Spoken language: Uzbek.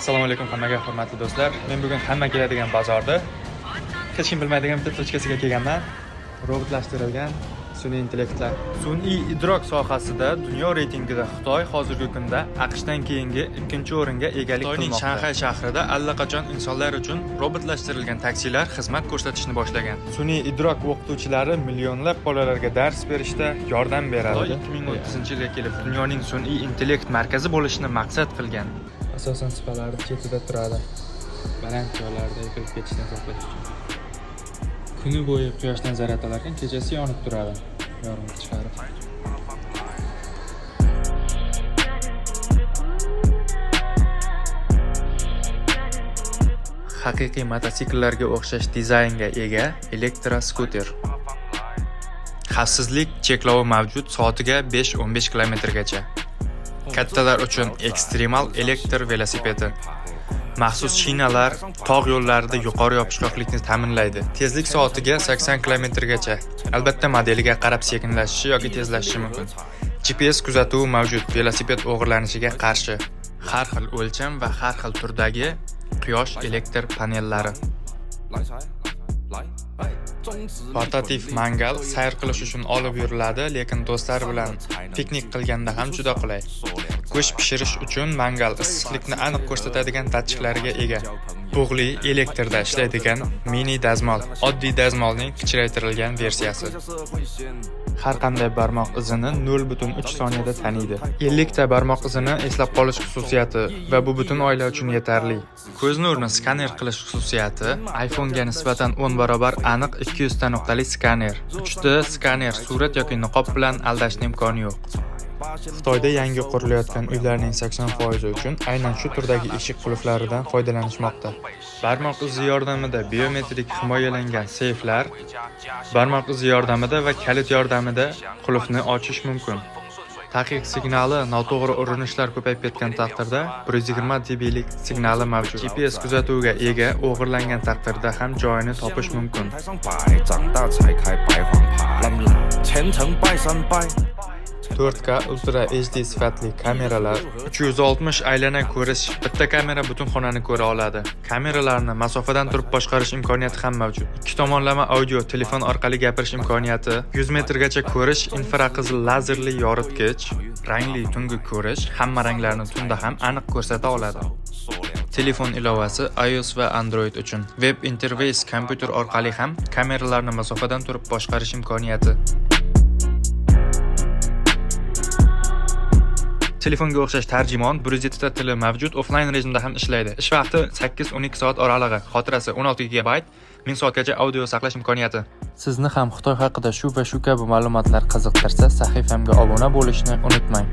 Assalomu alaykum hammaga, hurmatli do'stlar. Men bugun hamma keladigan bozorda hech kim bilmaydigan bitta точка siga kelganman. Robotlashtirilgan sun'iy intellektlar. Sun'iy idrok sohasida dunyo reytingida Xitoy hozirgi kunda AQShdan keyingi ikkinchi o'ringa egalik Xitoyning qilmoqda. Shanxay shahrida allaqachon insonlar uchun robotlashtirilgan taksilar xizmat ko'rsatishni boshlagan. Sun'iy idrok o'qituvchilari millionlab bolalarga dars berishda yordam beradi. Xitoy 2030-yilga kelib dunyoning sun'iy intellekt markazi bo'lishni maqsad qilgan. Asosan supalarni chetida turadi. Baland joylarda yiqilib ketishdan saqlash uchun. Kuni bo'yi quyoshdan zaryad olarkan, kechasi yonib turadi. Yorug'lik chiqarib. Haqiqiy mototsikllarga o'xshash dizaynga ega elektroskuter. Xavfsizlik cheklovi mavjud, soatiga 5-15 kilometrgacha. Kattalar uchun ekstremal elektr velosipedi. Maxsus shinalar tog' yo'llarida yuqori yopishqoqlikni ta'minlaydi. Tezlik soatiga 80 kilometrgacha. Albatta modeliga qarab sekinlashishi yoki tezlashishi mumkin. GPS kuzatuvi mavjud, velosiped o'g'irlanishiga qarshi. Har xil o'lcham va har xil turdagi quyosh elektr panellari. Portativ mangal sayr qilish uchun olib yuriladi, lekin do'stlar bilan piknik qilganda ham juda qulay. Go'sht pishirish uchun mangal issiqlikni aniq ko'rsatadigan datchiklariga ega. Bug'li elektrda ishlaydigan mini dazmol, oddiy dazmolning kichraytirilgan versiyasi. Har qanday barmoq izini 0.3 soniyada taniydi. 50 ta barmoq izini eslab qolish xususiyati va bu butun oila uchun yetarli. Ko'z nurini skaner qilish xususiyati iPhone'ga nisbatan 10 barobar aniq 200 ta nuqtali skaner. 3D skaner surat yoki niqob bilan aldashning imkoni yo'q. Xitoyda yangi qurilayotgan uylarning 80% uchun aynan shu turdagi eshik qulflaridan foydalanishmoqda. Barmoq izi yordamida biometrik himoyalangan seyflar, barmoq izi yordamida va kalit yordamida qulfni ochish mumkin. Taqiq signali noto'g'ri urinishlar ko'payib ketgan taqdirda 120 dBlik signali mavjud. GPS kuzatuviga ega, o'g'irlangan taqdirda ham joyini topish mumkin. 台上摆，长大才开白黄牌。前程拜三拜。 4K Ultra HD sifatli kameralar, 360 aylana ko'rish, bitta kamera butun xonani ko'ra oladi. Kameralarni masofadan turib boshqarish imkoniyati ham mavjud. Ikki tomonlama audio, telefon orqali gapirish imkoniyati, 100 metrgacha ko'rish, infraqizil lazerli yoritgich, rangli tungi ko'rish, hamma ranglarni tunda ham aniq ko'rsata oladi. Telefon ilovasi iOS va Android uchun. Web interfeys kompyuter orqali ham kameralarni masofadan turib boshqarish imkoniyati. Telefonga o'xshash tarjimon, 107 ta tili mavjud, offline rejimda ham ishlaydi. Ish vaqti 8-12 soat oralig'i, xotirasi 16 GB, 1000 soatgacha audio saqlash imkoniyati. Sizni ham Xitoy haqida shu va shu kabi ma'lumotlar qiziqtirsa, sahifamga obuna bo'lishni unutmang.